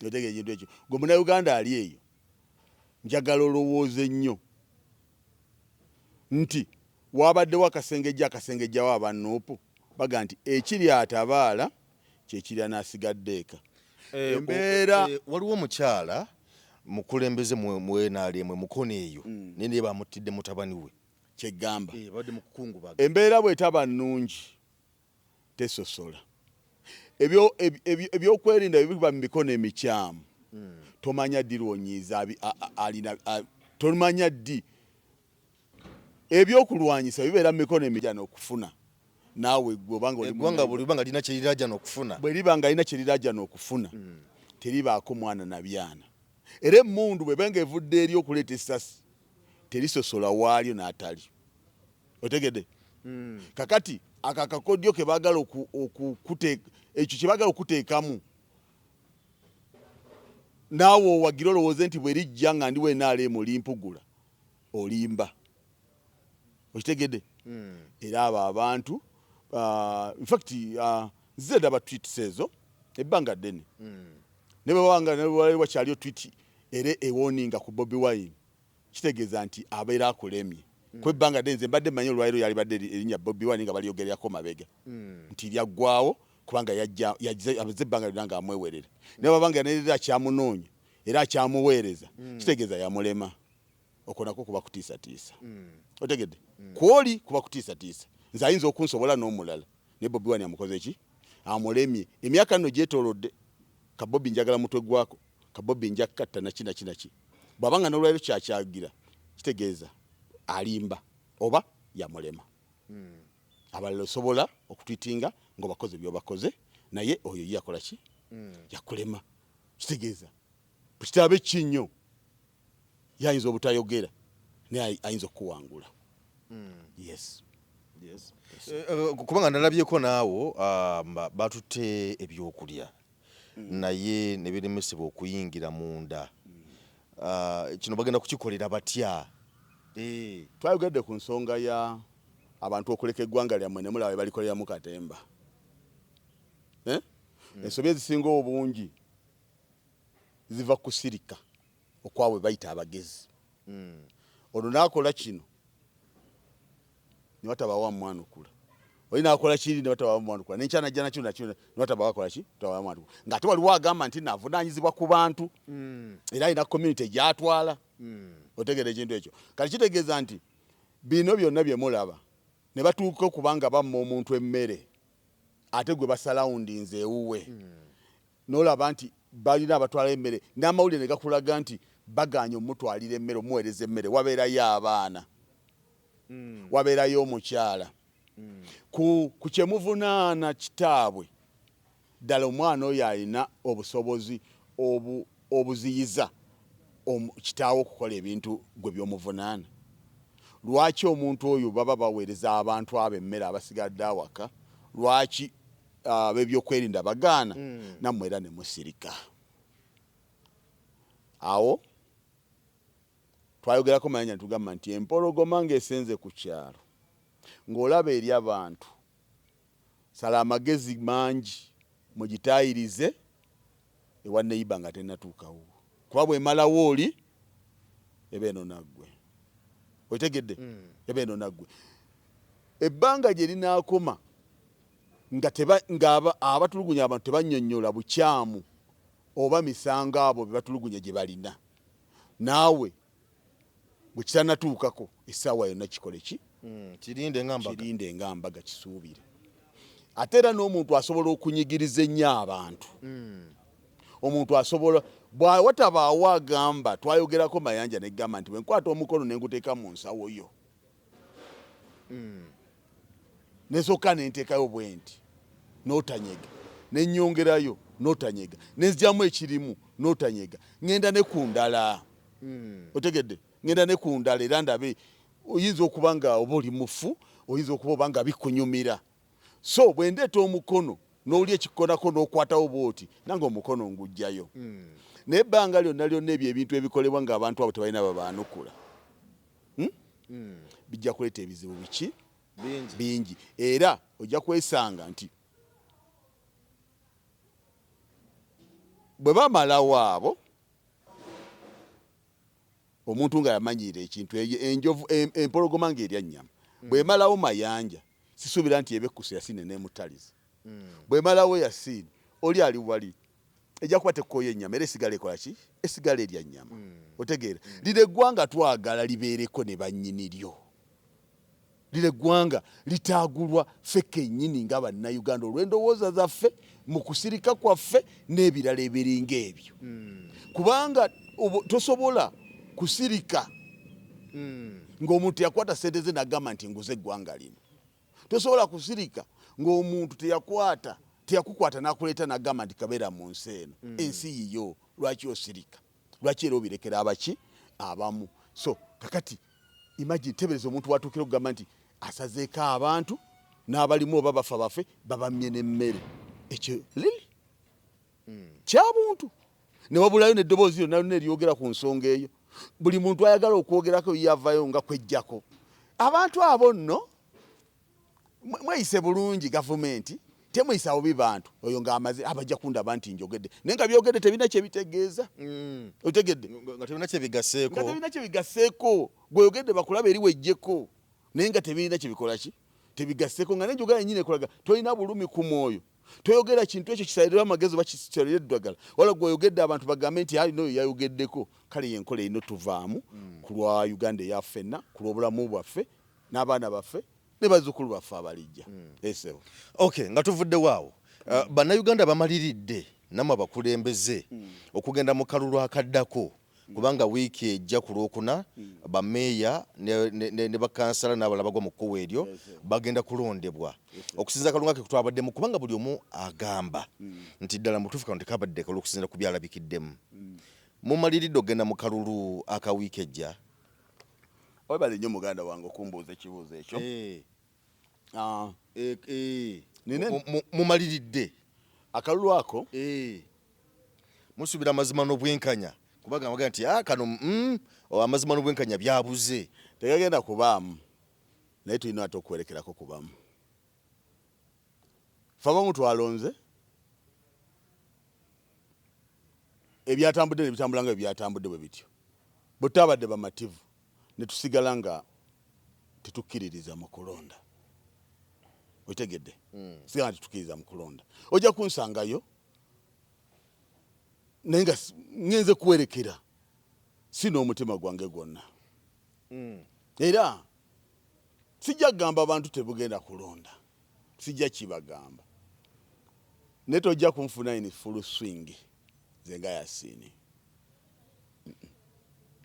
Otegeera ekintu ekyo? Gwe Munnayuganda ali eyo, njagala olowooze nnyo nti wabaddewo akasengejja, akasengejjawo aba NUP baga nti ekiri atabaala kyekirya n'asigadde eka. Embeera Waliwo omukyala mukulembeze mu NRM Mukono eyo, naye naye bamuttidde mutabani we. Kyegamba Babadde mu kukungubaga. Embeera bwetaba nnungi tesosola. Ebyokwerinda biba mu mikono emikyamu, tomanya ddi lwonyiiza alina, tomanya ddi ebyokulwanyisa bibeera mu mikono emijana okufuna naawe gwe obanga oli Eggwanga buli liba nga lirina kyeriraja n'okufuna. Bwe liba nga lina kyeriraja n'okufuna, teribaako mwana na byana. Era emmundu bweba nga evudde eri okuleeta essasi, terisosola waalyo n'atali. Otegedde? Kakati ako akakodyo ke baagala ekyo kye baagala okuteekamu naawe owagire, olowooze nti bwe lijja nga ndi wenaaleemu limpugula, olimba. Okitegedde? Era abo abantu, infact nzize ndaba tweets ezo ebbanga ddene, ne bwe wabanga ne bwe wakyaliyo tweet era ewarninga ku Bobi Wine, kitegeeza nti abeera akulemye kuba ebbanga ddene. Nze mbadde mmanyi olwaliro yalibadde erinnya Bobi Wine nga balyogererako mabega nti lyaggwawo, kubanga yajja abaze ebbanga lyonna ng'amwewerera. Naye bw'aba nga nerera akyamunoonya era akyamuweereza, kitegeeza yamulema. Okwo nakwo kuba kutiisatiisa. Otegedde? Kwoli kuba kutiisatiisa, nze ayinza okunsobola n'omulala, naye Bobi Wine amukoze ki? Amulemye. Emyaka nno gyetoolodde, ka Bobi njagala mutwe gwako, ka Bobi nja katta, naki naki naki. Bw'aba nga n'olwaliro kyakyagira, kitegeeza alimba oba yamulema. Abalala osobola okutwitinga ng'obakoze by'obakoze, naye oyo ye yakola ki? Yakulema. Kitegeeza bwekitaabe ki nnyo, yayinza obutayogera, naye ayinza okukuwangula. Yes. Kubanga nalabyeko naawo batutte ebyokulya naye ne biremesebwa okuyingira munda. Kino bagenda kukikolera batya? Twayogedde ku nsonga ya abantu okuleka eggwanga lyammwe ne mulaba balikoleramu katemba. Eh? Ensobi ezisinga obungi ziva kusirika okwabwe bayita abagezi. Ono n'akola kino ne watabawo amwanukula, oli n'akola kiri ne watabawo amwanukula, nenkya najja nakino nakino ne watabawo akola ki, watabawo amwanukula, ng'ate waliwo agamba nti naavunaanyizibwa ku bantu era alina community gy'atwala. Otegeera ekintu ekyo? Kati kitegeeza nti bino byonna bye mulaba ne batuuka okubanga bamma omuntu emmere, ate gwe basurroundinze ewuwe, n'olaba nti balina abatwala emmere, n'amawulire ne gakulaga nti bagaanye omutwalira emmere, omuweereza emmere, wabeerayo abaana, wabeerayo omukyala. Ku kyemuvunaana kitaabwe. Ddala omwana oyo alina obusobozi obuziyiza kitaawe okukola ebintu gwe by'omuvunaana? Lwaki omuntu oyo baba baweereza abantu abo emmere abasigadde awaka? Lwaki ab'ebyokwerinda bagaana nammwe era ne musirika? Awo twayogerako Mayanja ne tugamba nti empologoma ng'esenze ku kyalo ng'olaba eri abantu, sala amagezi mangi mugitaayirize ewa neyiba nga tennatuukawo kuba bw'emalawo oli eba enona ggwe. Otegedde? Eba enona ggwe. Ebbanga gye linaakoma nga teba nga abatulugunya abantu tebannyonnyola bukyamu oba misango abo be batulugunya gye balina, naawe bwe kitannatuukako essaawa yonna kikole ki? Kirinde nga mbaga. Kirinde nga mbaga, kisuubire. Ate era n'omuntu asobola okunyigiriza ennyo abantu. Omuntu asobola bw'awatabaawo agamba, twayogerako Mayanja ne ggamba nti bwe nkwata omukono ne nguteeka mu nsawo yo ne nsooka ne nteekayo bwenti n'otanyega, ne nnyongerayo n'otanyega, ne nzigyamu ekirimu n'otanyega, ŋŋenda ne ku ndala. Otegedde? Ŋŋenda ne ku ndala era ndabe oyinza okuba nga oba oli mufu, oyinza okuba oba nga bikunyumira. So bwe ndeeta omukono n'oli ekikonako n'okwatawo bw'oti, nange omukono nguggyayo. Naye ebbanga lyonna lyonna ebyo ebintu ebikolebwa ng'abantu abo tebalina babaanukula, bijja kuleeta ebizibu biki? Bingi. Era ojja kwesanga nti bwe bamalawo abo, omuntu nga yamanyiira ekintu, enjovu, empologoma ng'erya nnyama, bw'emalawo Mayanja, sisuubira nti eba ekkuse Yasiini eneemutaliza. Bw'emalawo Yasiini, oli ali wali, ejja kuba tekkooye ennyama era esigala ekola ki? Esigala erya nnyama. Otegeera? Lino eggwanga twagala libeereko ne bannyini lyo. Lino eggwanga litaagulwa ffe kennyini nga Bannayuganda olw'endowooza zaffe, mu kusirika kwaffe n'ebirala ebiringa ebyo. Kubanga tosobola kusirika ng'omuntu yakwata ssente ze n'agamba nti nguze eggwanga lino. Tosobola kusirika ng'omuntu teyakwata teyakukwata n'akuleeta n'agamba nti kabeera mu nsi eno. Ensi yiyo, lwaki osirika? Lwaki era obirekera abaki abamu? So kakati imagine, tebereza omuntu watuukira okugamba nti asazeeko abantu n'abalimu oba bafa bafe babammye n'emmere. Ekyo lili kya buntu ne wabulayo n'eddoboozi lyonna lyonna eryogera ku nsonga eyo. Buli muntu ayagala okwogerako ye avayo nga kwejjako. Abantu abo nno mweyise bulungi gavumenti, temuyisa bubi bantu. Oyo ng'amaze abajja kundaba nti njogedde, naye nga byogedde tebirina kye bitegeeza. Otegedde? Nga tebirina kye bigasseeko. Nga tebirina kye bigasseeko. Gw'oyogedde bakulaba eri wejjeko, naye nga tebirina kye bikola ki? Tebigasseeko. Nga n'enjogera yennyini ekulaga tolina bulumi ku mwoyo. Toyogera kintu ekyo kisalirwe amagezi oba kisalirwe eddagala. Wala gw'oyogedde abantu bagambe nti alina oyo yayogeddeko. Kale y'enkola erina otuvaamu ku lwa Uganda eya ffenna, ku lw'obulamu bwaffe n'abaana baffe ne bazzukulu baffe abalijja. Esebo. Okay, nga tuvuddewo awo, Bannayuganda bamaliridde nammwe abakulembeze okugenda mu kalulu akaddako, kubanga wiiki ejja ku Lwokuna bameeya ne bakansala n'abalala bagwa mu kkubo eryo bagenda kulondebwa okusinziira akalulu nga ke twabaddemu, kubanga buli omu agamba nti ddala mutuufu kano tekabadde kalulu okusinziira ku byalabikiddemu. Mumaliridde okugenda mu kalulu aka wiiki ejja? Webale nnyo muganda wange okumbuuza ekibuuzo ekyo. Mumaliridde akalulu ako? Musuubira amazima n'obwenkanya, kubanga baga nti kano amazima n'obwenkanya byabuze. Tegagenda kubaamu, naye tulina ate okuwerekerako kubamu. Ffe abamu twalonze ebyatambudde ne bitambula nga bwe byatambudde bwe bityo. Bwe tutaabadde bamativu ne tusigala nga tetukkiririza mu kulonda. Otegedde? Sigala nga tetukkiririza mu kulonda. Ojja kunsangayo naye nga ngenze kuwerekera si n'omutima gwange gwonna. Era sijja kugamba bantu tebugenda kulonda, sijja kibagamba, naye tojja kunfuna in full swing nze nga Yasiini.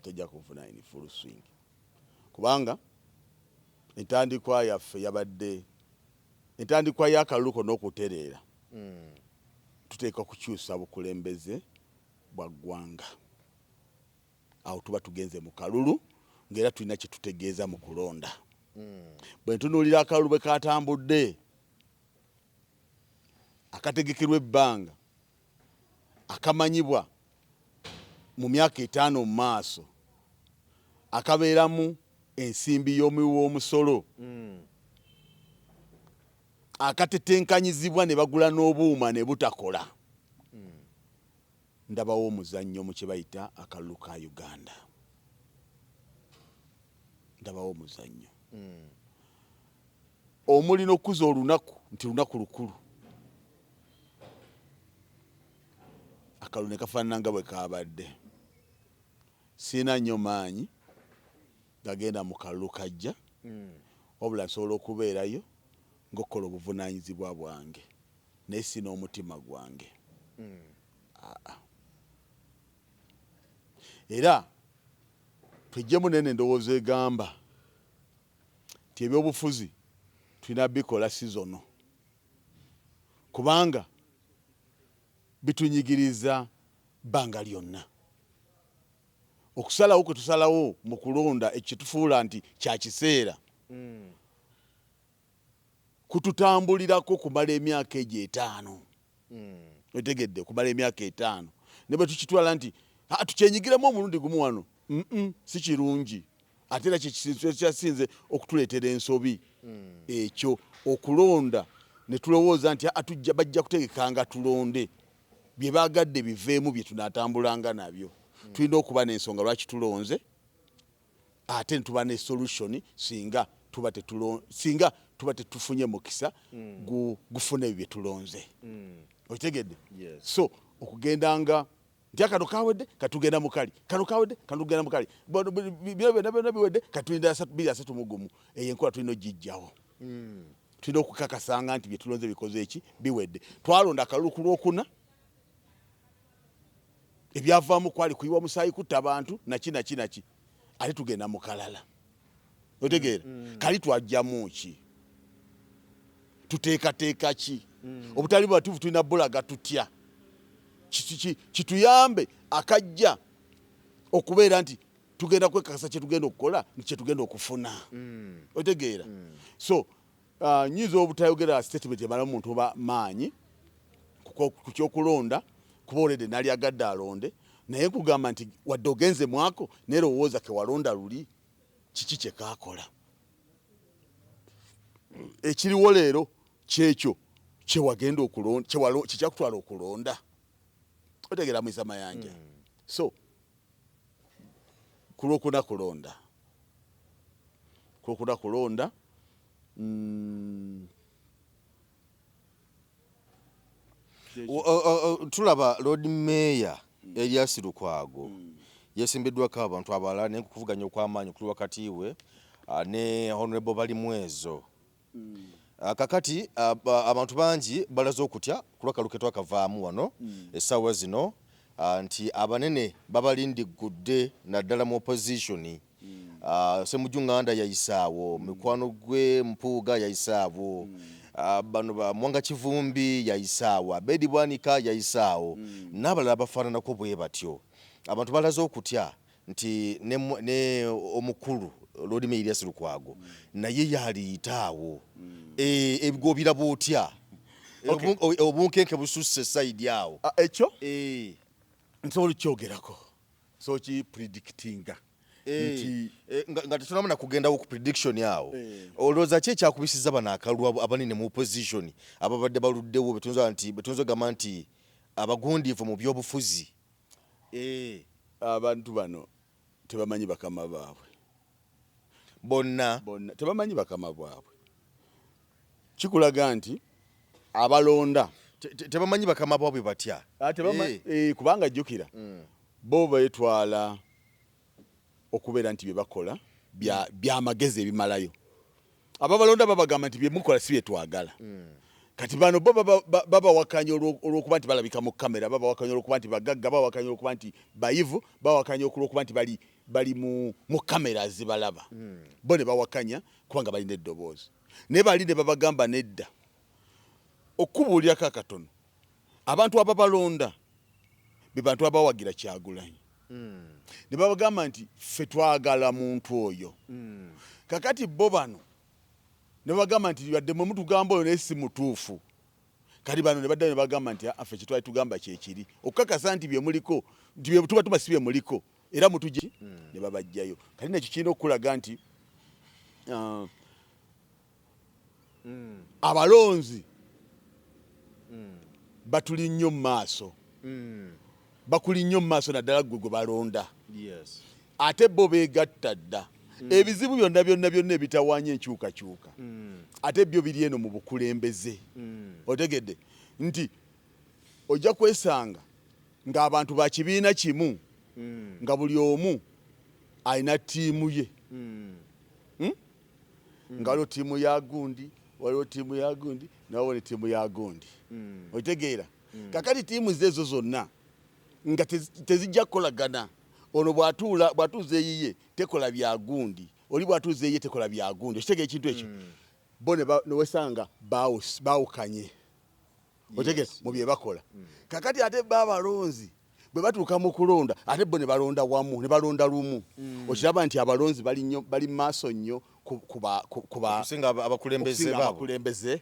Tojja kunfuna in full swing kubanga entandikwa yaffe yabadde entandikwa y'akalulu konna okutereera. Tuteekwa kukyusa bukulembeze bwa ggwanga. Awo tuba tugenze mu kalulu ng'era tulina kye tutegeeza mu kulonda. Bwe ntunuulira akalulu bwe katambudde, akategekerwa ebbanga, akamanyibwa mu myaka 5 mu maaso, akabeeramu ensimbi y'omuwi w'omusolo, akatetenkanyizibwa ne bagula n'obuuma ne butakola, ndabawo omuzannyo mu kye bayita akalulu ka Uganda. Ndabawo omuzannyo omuli n'okukuza olunaku nti lunaku lukulu, akalulu ne kafaanana nga bwe kaabadde. Sirina nnyo maanyi gagenda mu kalulu kajja, wabula nsobola okubeerayo ng'okukola obuvunaanyizibwa bwange, naye si n'omutima gwange. Aa, era tweggyemu nene endowooza egamba nti ebyobufuzi tulina bikola seasonal, kubanga bitunyigiriza bbanga lyonna. Okusalawo kwe tusalawo mu kulonda, ekyo kyetufuula nti kya kiseera, kututambulirako kumala emyaka egyo 5. Otegedde? Okumala emyaka 5, ne bwe tukitwala nti tukyenyigiremu omulundi gumu wano, si kirungi. Ate era kyekyasinze okutuleetera ensobi ekyo okulonda ne tulowooza nti tujja bajja kutegekanga tulonde bye baagadde biveemu bye tunaatambulanga nabyo. Tulina okuba n'ensonga lwaki tulonze, ate ne tuba ne solution singa tuba tetufunye mukisa gufuna ebyo bye tulonze. Okitegedde? Yes. So okugendanga nti akano kawedde katugenda mukali, kano kawedde katugenda mukali, bino byonna byonna biwedde katulinda 2031, eyo enkola tulina ogijjawo. Tulina okukakasanga nti bye tulonze bikoze eki, biwedde. Twalonda akalulu ku Lwokuna, ebyavaamu kwali kuyiwa musaayi, kutta abantu, naki naki naki, ate tugenda mu kalala. Otegeera? Kali twajjamu ki? Tuteekateeka ki? Obutali bwatuufu tulina bulaga tutya kituyambe akajja okubeera nti tugenda kwekakasa kyetugenda okukola nti kyetugenda okufuna. Otegeera? So nyinza obutayogera statement emala omuntu oba maanyi ku kyokulonda, kuba already nali agadde alonde, naye nkugamba nti wadde ogenze mwako, naye lowooza kewalonda luli kiki kyekaakola. Ekiriwo leero kyekyo kyewagenda okulonda, kyekyakutwala okulonda. Otegeera, Mwisa Mayanja? So ku Lwokuna kulonda, ku Lwokuna kulonda. Tulaba Lord Mayor Erias Lukwago yesimbiddwako abantu abalala, naye kukuvuganya okw'amaanyi kuli wakati we ne Honorable Balimwezo. Kakati abantu bangi balaze okutya kulwakalu ke twakavaamu wano essaawa zino, nti abanene babalindiggudde naddala mu opposition. Ssemujju Nganda yayisaawo, mikwano gwe Mpuuga yayisaawo, bano ba Mwanga Kivumbi yayisaawo, Abedi Bwanika yayisaawo, n'abalala bafaananako bwe batyo. Abantu balaze okutya nti ne omukulu Lord Mayor Erias Lukwago naye yaliyitaawo. Ebyo obiraba otya? Obunkenke bususse side awo. Ekyo nsobola okukyogerako, so ki predictinga nti Nga tetunamana kugendawo ku prediction awo, olowooza ki ekyakubisiza bano akalulu abanene mu opposition ababadde baluddewo, betunza nti betunza ogamba nti abagundiivu mu byobufuzi? Abantu bano tebamanyi bakama baabwe. Bonna? Bonna tebamanyi bakama baabwe. Kikulaga nti abalonda Tebamanyi bakama baabwe batya? Kubanga jjukira, bo beetwala okubeera nti bye bakola byamagezi ebimalayo. Ababalonda babagamba nti byemukola si byetwagala. Kati bano bo babawakanya olw'okuba nti balabika mu kamera, babawakanya olw'okuba nti bagagga, babawakanya olw'okuba nti bayivu, babawakanya olw'okuba nti bali mu kamera zibalaba. Bo ne bawakanya kubanga balina eddoboozi, naye bali ne babagamba nedda. Okubuulirako akatono, Abantu ababalonda be bantu abawagira Kyagulanyi. Ne babagamba nti ffe twagala muntu oyo. Kakati bo bano ne babagamba nti yadde mwe mutugamba oyo naye si mutuufu. Kati bano ne baddayo ne bagamba nti aa ffe kye twali tugamba kyekiri. Okukakasa nti bye muliko nti bye tubatuma si bye muliko era mutujje ne babaggyayo. Kati nekyo kirina okukulaga nti abalonzi batuli nnyo mu maaso. Bakuli nnyo mu maaso naddala ggwe gwe balonda. Ate bo beegatta dda. Ebizibu byonna byonna byonna ebitawaanya enkyukakyuka ate byo biri eno mu bukulembeze. Otegedde nti ojja kwesanga ng'abantu ba kibiina kimu nga buli omu alina ttiimu ye. Nga waliwo ttiimu ya gundi, waliwo ttiimu ya gundi, nawaliwo ne ttiimu ya gundi. Otegeera? Kakati ttiimu ze ezo zonna nga tezijja kukolagana. Ono bw'atuula, bw'atuuza eyiye tekola bya gundi, oli bw'atuuza eyiye tekola bya gundi. Okitegeera ekintu ekyo? Bo ne wesanga baawukanye. Otegeera? Mu bye bakola. Kakati ate bo abalonzi bwe batuuka mu kulonda ate bo ne balonda wamu, ne balonda lumu. Okiraba nti abalonzi bali nnyo, bali mu maaso nnyo okusinga abakulembeze baabwe. Abakulembeze.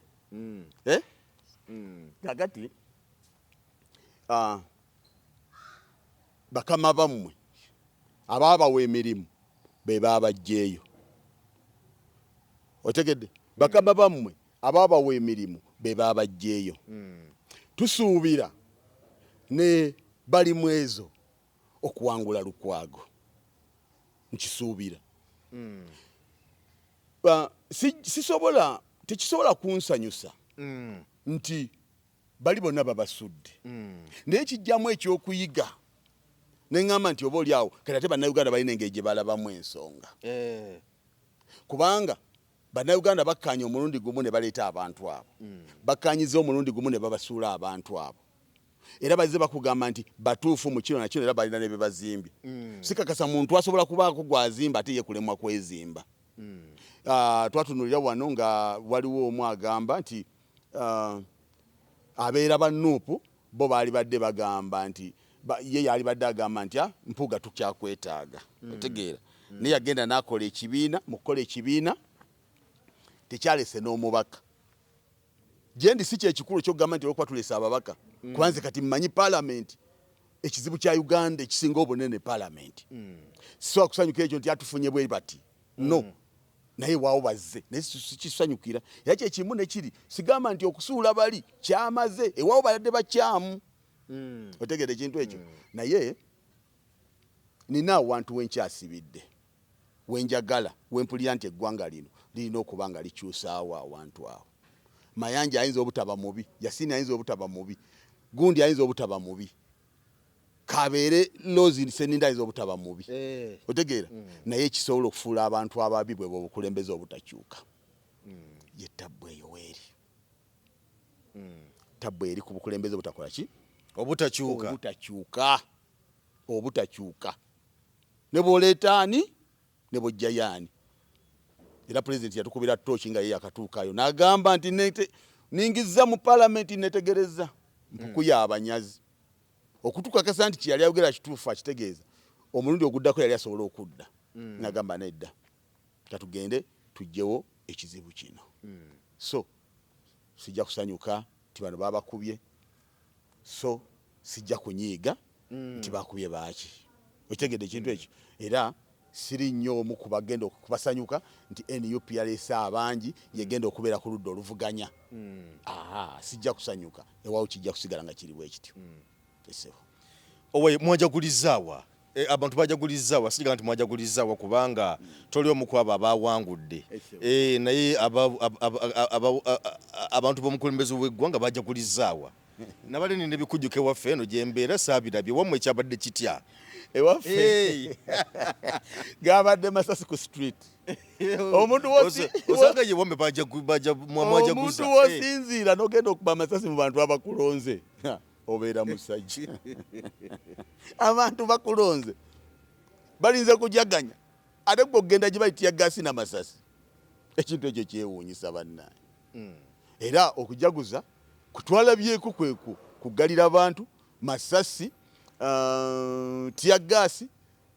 Kakati bakama bammwe abaabawa emirimu be baabaggyeeyo. Otegedde? Bakama bammwe abaabawa emirimu be baabaggyeeyo. Tusuubira ne Balimwezo okuwangula Lukwago. Nkisuubira. Sisobola, tekisobola kunsanyusa nti bali bonna babasudde. Naye kijjamu ekyokuyiga ne ŋŋamba nti oba oli awo kati ate Bannayuganda balina engeri gye balabamu ensonga. Kubanga Bannayuganda bakkaanya omulundi gumu ne baleeta abantu abo. Bakkaanyizza omulundi gumu ne babasuula abantu abo. Era bazze bakugamba nti batuufu mu kino na kino era balina ne bye bazimbye. Sikakasa muntu asobola kubaako gw'azimba ate ye kulemwa kwezimba. Twatunuulira wano nga waliwo omu agamba nti abeera ba Nuupu bo baali badde bagamba nti ye yalibadde agamba nti Mpuuga tukyakwetaaga. Otegeera? Naye yagenda n'akola ekibiina, mu kukola ekibiina tekyalese n'omubaka. Gye ndi si kyekikulu ekyokugamba nti olwokuba tulese ababaka. Kuba nze kati mmanyi paalamenti, ekizibu kya Uganda ekisinga obunene paalamenti. Sisobola kusanyuka ekyo nti atufunye bwe bati. No. Naye waawo bazze, naye sikisanyukira. Era kye kimu ne kiri, sigamba nti okusuula bali kyamaze, ewaawo baladde bakyamu. Otegeera ekintu ekyo? Naye nina awantu we nkyasibidde, we njagala, we mpulira nti eggwanga lino lirina okuba nga likyusaawo awantu awo. Mayanja ayinza obutaba mubi, Yasini ayinza obutaba mubi, gundi ayinza obutaba mubi, kabeere Lozi Sseninda ayinza obutaba mubi. Otegeera? Naye ekisobola okufuula abantu ababi bwe obukulembeze obutakyuka. Ye tabbu eyo weeri. Tabbu eri ku bukulembeze obutakola ki? Obutakyuka. Obutakyuka. Obutakyuka. Ne bw'oleeta ani, ne bw'oggyayo ani. Era pulezidenti yatukubira ttooki nga ye yakatuukayo n'agamba nti ningizza mu paalamenti netegereza mpuku y'abanyazi. Okutukakasa nti kye yali ayogera kituufu akitegeeza, omulundi oguddako yali asobola okudda n'agamba nedda, katugende tuggyewo ekizibu kino. So sijja kusanyuka nti bano babakubye, so sijja kunyiiga nti bakubye baaki. Okitegedde ekintu ekyo? Era siri nnyo omu ku bagenda okubasanyuka nti NUP yaleese abangi yegenda okubeera ku ludda oluvuganya. Aha, sijja kusanyuka, ewaawo kijja kusigala nga kiri bwe kityo. Esebo. Owe mwajagulizaawa? Abantu bajagulizaawa? Siga nti mwajagulizaawa kubanga toli omu ku abo abawangudde. Naye abantu b'omukulembeze w'eggwanga bajagulizaawa? Nabadde nina ebikujjuko ewaffe eno gye mbeera saabirabye. Wammwe kyabadde kitya? Ewaffe gabadde masasi ku street. Omuntu osanga ye wammwe mwajaguza. Omuntu w'osinziira n'ogenda okuba amasasi mu bantu abakulonze, obeera musajja. Abantu bakulonze balinze kujaganya, ate gwe ogenda gye bayitira gaasi n'amasasi. Ekintu ekyo kyewuunyisa bannange. Era okujaguza kutwalabyeko kwekwo. Kuggalira abantu, masasi, tear gas,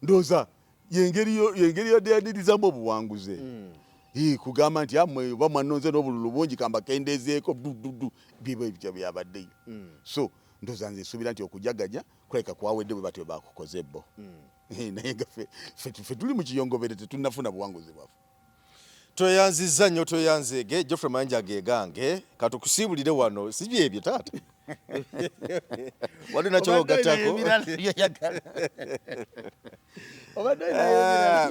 ndowooza yengeri yoyanirizamu obuwanguzi. Kugamba nti amwe oba mwannonze n'obululu bungi kambakendezeeko dududu, byebyo ebyo byabaddeyo. So ndowooza nze nsuubira nti okujaganya kulabika kwawedde bwe batyo bakukoze bo. Naye nga ffe tuli mu kiyongobere, tetunnafuna buwanguzi bwaffe. Tweyanzizza nnyo, tweyanzeege Geoffrey Mayanja gegange. Katukusiibulire wano, si byebyo taata? Wali nakyo ogattako?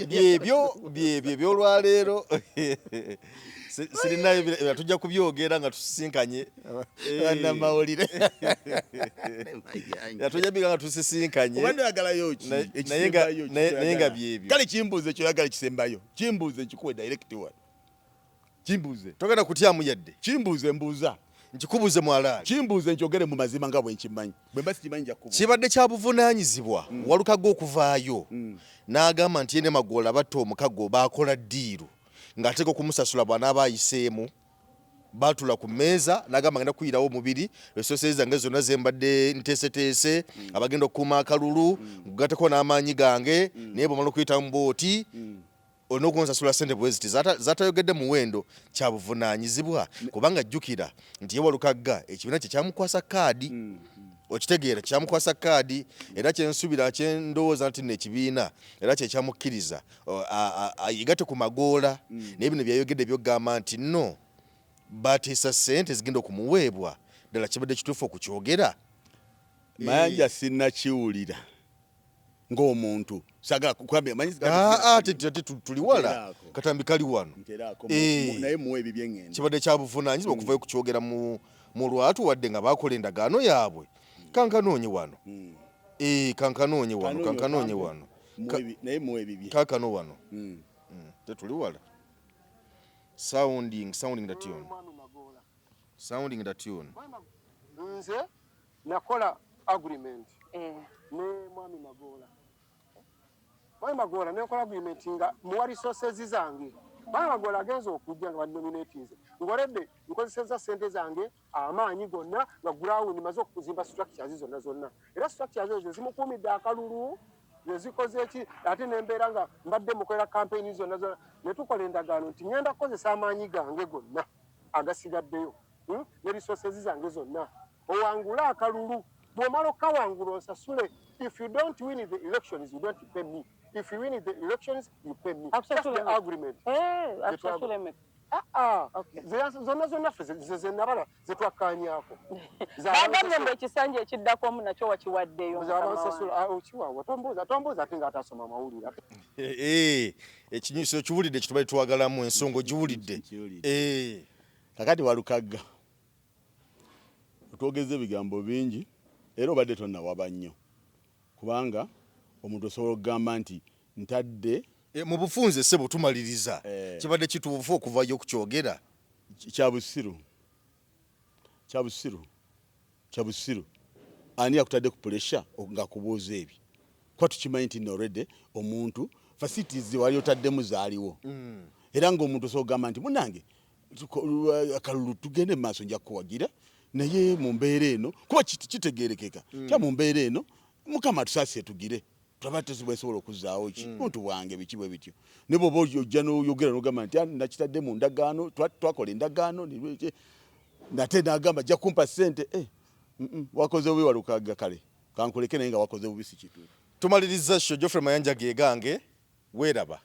Byebyo byebyo ebyolwaleero. Sirinayo ebirala, tujja kubyogera nga tusisinkanye. Bannamawulire. Tujja biga nga tusisinkanye. Obadde oyagalayo ki? Naye nga byebyo. Kale kimbuuze kyoyagala kisembayo, kimbuuze nkikuwe direct wano, kimbuuze. Togenda kutyamu yadde. Kimbuuze, mbuuza. Nkikubuuze mwalaali. Kimbuuze nkyogere mu mazima nga bwe nkimanyi. Bwe mba sikimanyi nja kukubuuza. Kibadde kya buvunaanyizibwa Walukagga okuvaayo n'agamba nti ye ne Magoola batta omukago, baakola deal ng'ateeka okumusasula bw'anaaba ayiseemu. Baatula ku mmeeza n'agamba ngenda kuyirawo omubiri, resources zange zonna ze mbadde nteeseteese, abagenda okukuuma akalulu, nkugatteko n'amaanyi gange, naye bw'omala okuyitamu bw'oti olina okunsasula ssente bwe ziti. Zatayogedde muwendo. Kya buvunaanyizibwa kubanga jjukira nti ye Walukagga ekibiina kye kyamukwasa kaadi, okitegeera, kyamukwasa kaadi, era kyensuubira kyendowooza nti nno ekibiina era kyekyamukkiriza yegatte ku Magoola. Naye bino byayogedde byogamba nti nno bateesa ssente zigenda okumuweebwa, ddala kibadde kituufu okukyogera? Mayanja, sinnakiwulira ng'omuntu, sagala kugambye manyi. Ate tuli wala, katambi kali wano. Naye muwe ebyo byeŋŋenda. Kibadde kya buvunaanyizibwa okuvayo kukyogera mu lwatu wadde nga bakola endagaano yaabwe? Kankanoonye wano, kankanoonye wano, kankanoonye wano. Naye muwe ebibye. Kaakano wano. Tetuli wala. Sounding, sounding the tune, sounding the tune. Nze nakola agreement ne mwami Magoola. Mwami Magoola nenkola agreement nga muwa resources zange. Mwami Magoola agenza okujja nga banominatinze ngoledde nkozeseza sente zange, amaanyi gonna, nga ground maze okuzimba structures zonna zonna, era structures ezo zimukuumidde akalulu, nezikoze eki, ate nembeera nga mbadde mukolera campaign zonna zonna. Netukola endagaano nti ngenda kukozesa amaanyi gange gonna agasigaddeyo, ne resources zange zonna, owangule akalulu. Bw'omala okawangula onsasule. If you don't win the elections, you don't pay me. If you win the elections, you pay me. That's the agreement. Zonna zonna ffe ze nabala zetwakkaanyaako. Bagambye mbu ekisanja ekiddako omu nakyo wakiwaddeyo. Okiwawa tombuuza, tombuuza ate ng'atasoma mawulire. Ekinyusi okiwulidde, kitubali twagalamu ensonga ogiwulidde. Kakati Walukagga, otwogeza ebigambo bingi era obadde tonnawaba nnyo, kubanga omuntu osobola okugamba nti ntadde Mu bufunze ssebo, tumaliriza, kibadde kituufu okuvayo okukyogera? Kya busiru, kya busiru, kya busiru. Ani akutadde ku pressure ng'akubuuza ebyo? Kuba tukimanyi nti nno already omuntu facilities wali otaddemu zaaliwo, era ng'omuntu osobola okugamba nti munange akalulu tugende mu maaso, nja kukuwagira, naye mu mbeera eno, kuba kitegeerekeka kya mu mbeera eno, Mukama atusaasire, tugire tulaba tezibwesobola okuzzaawo ki buntu bwange biki bwe bityo. Ne bw'oba ojja n'oyogera n'ogamba nti, "Ah, nakitadde mu ndagaano, twakola endagaano," nate n'agamba ajja kumpa ssente, wakoze bubi Walukagga. Kale kankuleke, naye nga wakoze bubi, si kituufu. Tumaliriza show. Geoffrey Mayanja gegange, weeraba.